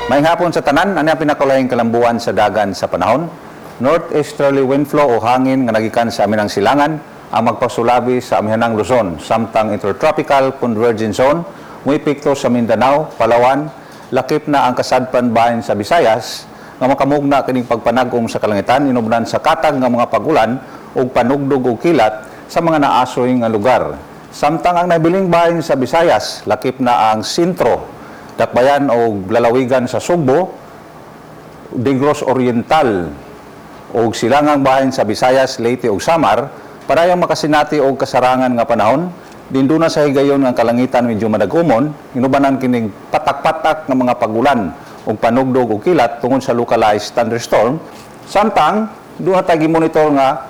Maayong hapon sa tanan, ano ang pinakalahing kalambuan sa dagan sa panahon? Northeasterly wind flow o hangin nga nagikan sa amihanang silangan ang magpasulabi sa amihanang Luzon, samtang intertropical convergence zone moepekto sa Mindanao, Palawan, lakip na ang kasadpan bahin sa Visayas nga makamugna kining pagpanag-om sa kalangitan inubran sa katag nga mga pagulan ug panugdog og kilat sa mga naasoy nga lugar. Samtang ang nabiling bahin sa Visayas, lakip na ang sentro, Dakbayan o lalawigan sa Sugbo, Negros Oriental ug silangang bahin sa Visayas, Leyte ug Samar, padayong makasinati og kasarangan nga panahon. Dinduna sa higayon nga kalangitan medyo madagumon, inubanan kining patak-patak nga mga pagulan ug panugdog og kilat tungod sa localized thunderstorm. Samtang duha ta monitor nga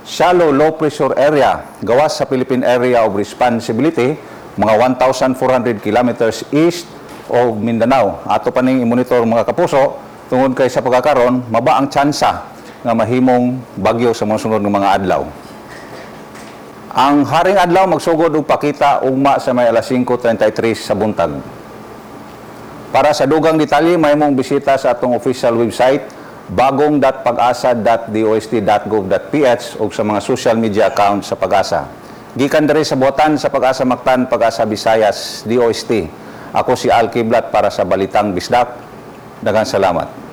shallow low pressure area gawas sa Philippine Area of Responsibility, mga 1,400 kilometers east of Mindanao. Ato pa ning i-monitor, mga kapuso, tungod kay sa pagkakaron maba ang tsansa nga mahimong bagyo sa mga sunod nga mga adlaw. Ang haring adlaw magsugod og pakita ugma sa may alas 5:33 sa buntag. Para sa dugang detalye, mahimong bisita sa atong official website bagong.pagasa.dost.gov.ph o sa mga social media accounts sa PAGASA. Gikan diri sa buhatan sa PAGASA Mactan, PAGASA Visayas, DOST. Ako si Al Kiblat para sa Balitang Bisdak. Daghang salamat.